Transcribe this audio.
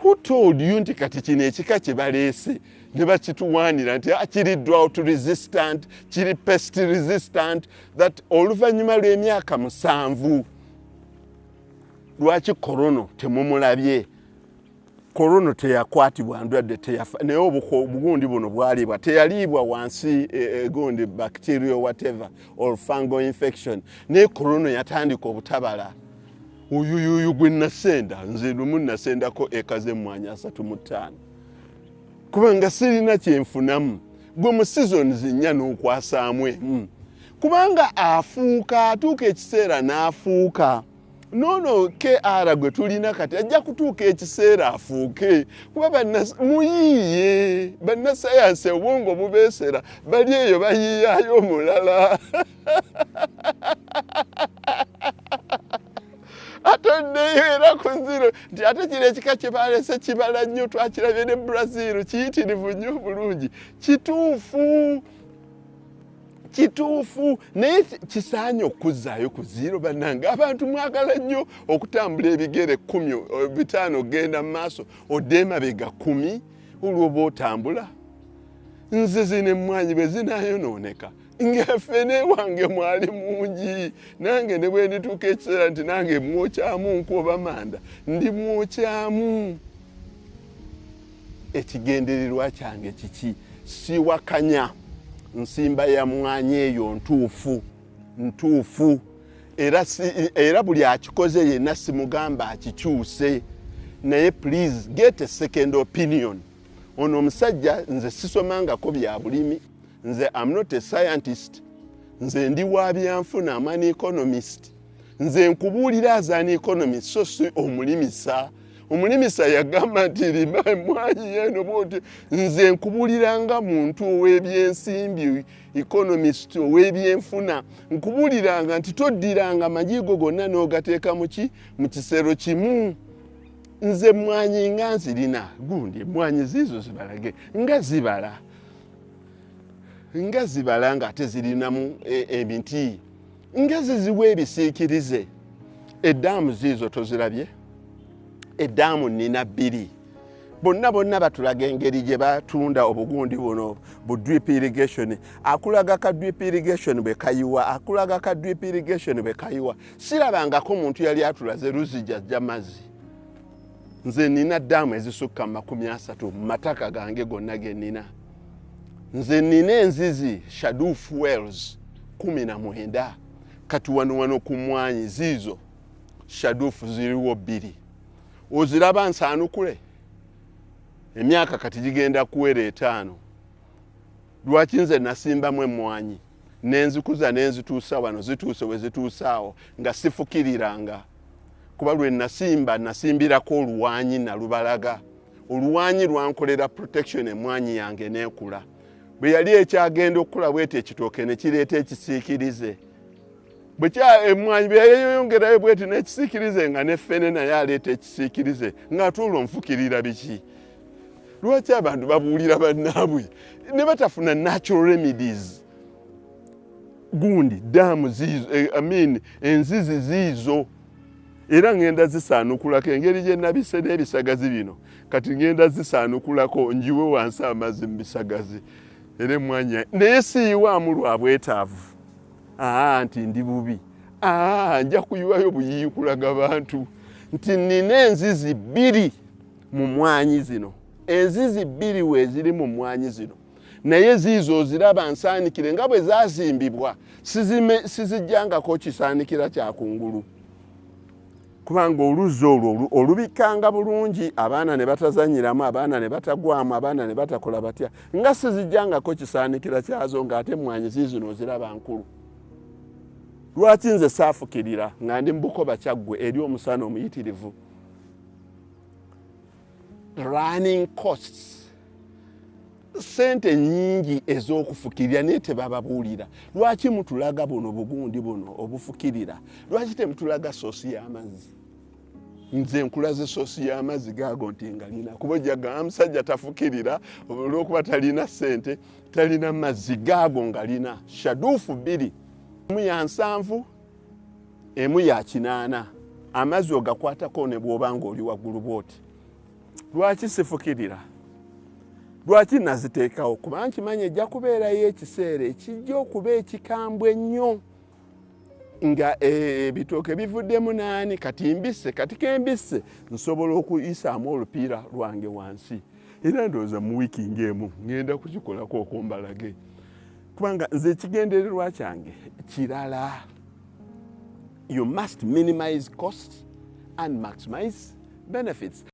Who told you nti kati kino ekika kye baleese ne bakituwaanira nti kiri drought resistant, kiri pest resistant, that oluvannyuma lw'emyaka 7 lwaki korona temumulabye? Korona teyakwatibwa ndwadde, teyafa, naye obugundi buno bwaliibwa, teyaliibwa wansi gundi bacterial whatever or fungal infection, naye korona yatandika obutabala. Oyuyoyo gwe nasenda, nze lumu nasendako eka z'emmwanyi 35 kubanga sirina kyenfunamu. Gwe mu seasons 4 n'okwasaamu emu, kubanga afuuka, atuuka ekiseera n'afuuka. Nono KR gwe tulina kati ajja kutuuka ekiseera afuuke, kuba muyiiye bannasayansi obwongo bubeesera, bali eyo bayiiyayo omulala. Atoddeyo era ku zero nti ate kino ekika kye baleese kibala nnyo, twakirabye ne Brazil, kiyitirivu nnyo bulungi, kituufu kituufu, naye kisaanye okuzzaayo ku zero. Bannange abantu mwagala nnyo okutambula ebigere 10 5 ogenda mu maaso odde emabega 10 olwoba otambula. Nze zino emmwanyi bwe zinaayonooneka ngaffe newange mwali mungi, nange ne bwe ndituuka ekiseera nti nange mwokyamu nku oba manda, ndi mwokyamu. Ekigendererwa kyange kiki? Siwakanya nsimba ya mwanyi eyo ntuufu ntuufu, era buli akikoze yenna simugamba akikyuse, naye please get a second opinion. Ono omusajja nze sisomangako bya bulimi, nze am not a scientist, nze ndi wa byanfuna, am an economist. Nze nkubuulira as an economist, so si omulimisa. Omulimisa yagamba nti lima emmwanyi eno bw'oti, nze nkubuuliranga muntu ow'ebyensimbi, economist ow'ebyenfuna, nkubuuliranga nti toddiranga magigo gonna n'ogateeka muki mu kisero kimu. Nze emmwanyi nga nzirina gundi, emmwanyi ziizo zibalage nga zibala, nga zibala ng'ate zirinamu emiti, nga ziziwa ebisiikirize. Eddaamu ziizo tozirabye? Eddaamu nnina 2. Bonna bonna batulaga engeri gye batunda obugundi buno bu drip irrigation. Akulaga ka drip irrigation bwe kayiwa, akulaga ka drip irrigation bwe kayiwa. Sirabangako muntu yali atulaze luzzi jajja mazzi. Nze nnina ddaamu ezisukka mu 30 mu mataka gange gonna ge nnina. Nze nnina enzizi shadoof wells 19. Kati wano wano ku mmwanyi ziizo shadoof ziriwo 2. Oziraba nsaanukule? Emyaka kati gigenda kuwera 5. Lwaki nze nasimbamu emmwanyi nenzikuza nenzituusa wano, zituuse we zituusaawo nga sifukiriranga, kuba lwe nasimba nasimbirako oluwanyi nalubalaga. Oluwanyi lwankolera protection, emmwanyi yange neekula. Bwe yali ekyagenda okukula bweti ekitooke ne kireeta ekisiikirize, emmwanyi bwe yeyongerayo bweti n'ekisiikirize nga ne ffene naye aleeta ekisiikirize, ng'ate olwo nfukirira biki? Lwaki abantu babuulira bannaabwe ne batafuna natural remedies? Gundi ddaamu ziizo, I mean enzizi ziizo, era ngenda zisaanukulako engeri gye nabise n'ebisagazi bino. Kati ngenda zisaanukulako njiwe wansi amazzi mu bisagazi era emmwanyi, naye siyiwaamu lwa bwetaavu. Nti ndi bubi, nja kuyiwayo buyiyi kulaga bantu nti nnina enzizi 2 mu mmwanyi zino. Enzizi 2 weeziri mu mmwanyi zino, naye ziizo oziraba nsaanikire nga bwe zaazimbibwa, sizijjangako kisaanikira kya kungulu, kubanga oluzzi olwo olubikkanga bulungi, abaana ne batazannyiramu, abaana ne batagwamu, abaana ne batakola batya, nga sizijjangako kisaanikira kyazo, ng'ate emmwanyi ziizino oziraba nkulu. Lwaki nze saafukirira nga ndi mu Bukoba Kyaggwe eri omusana omuyitirivu? Running costs, sente nnyingi ez'okufukirira, naye tebababuulira. Lwaki mutulaga buno bugundi buno obufukirira? Lwaki temutulaga soosi y'amazzi? Nze nkulaze soosi y'amazzi gaago nti ngalina, kuba ojja gamba musajja tafukirira olw'okuba talina ssente, talina mazzi. Gaago ngalina shaduufu 2, emu ya 70, emu ya 80. Amazzi ogakwatako ne bw'oba ng'oli waggulu bw'oti. Lwaki sifukirira? Lwaki naziteekawo? Kubanga nkimanyi ejja kubeerayo ekiseera ekijja okuba ekikambwe ennyo nga ebitooke bivuddemu naani. Kati mbisse, kati kembisse nsobola okuyisaamu olupiira lwange wansi. Era ndowooza mu wiiki ng'emu ŋŋenda kukikolako okumbalage, kubanga nze ekigendererwa kyange kirala. You must minimize costs and maximize benefits.